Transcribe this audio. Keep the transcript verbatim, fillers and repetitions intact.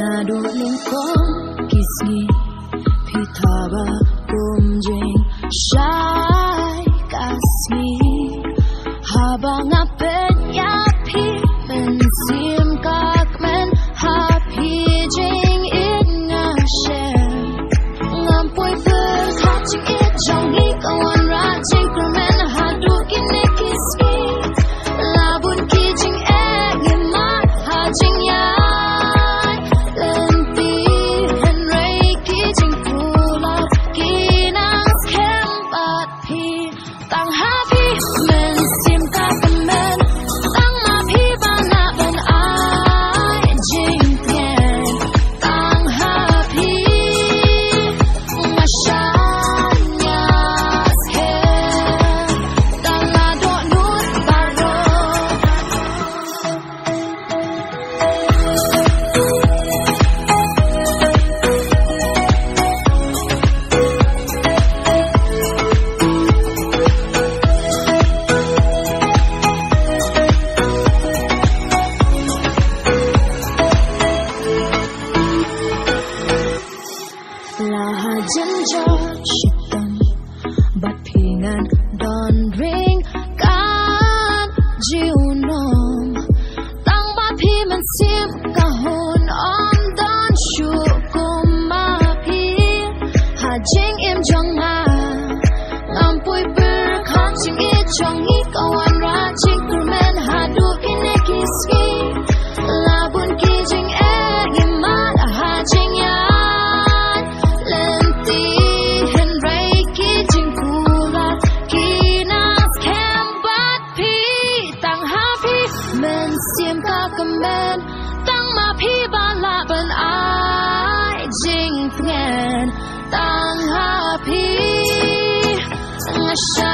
Naduh nyngkong ki sngi phi thaba kum jingshai ka sngi. Haba nga peit ïa phi mynsiem ka kmen ha phi jingim nga shem. Ngam poi pyrkhat jingim jong ngi ka wanrah jingkyrmen haduh kine ki sngi. La bun ki jingeh ngi mad ha jingïaid lynti, hynrei ki jingpulop ki nang skhem bad phi. Tang ha phi mynsiem ka kmen, tang ma phi ba nga ban ai jingtngen. Tang ha phi nga shaniah skhem, tang la dohnud baroh. La ha jynjar shitom bad phi ngan don ryngkat junom. Tang ba phi mynsiem ka hun ym don shuh kum ma phi ha jingim jong nga. Ngam poi pyrkhat jingim jong ngi ka wanrah jingkyrmen haduh kine ki sngi. La bun ki jingeh ngi mad ha jingïaid lynti, hynrei ki jingpulop ki nang skhem bad phi. Tang ha phi mynsiem ka kmen, tang ma phi ba lah ban ai jingtngen. Tang ha phi nga sha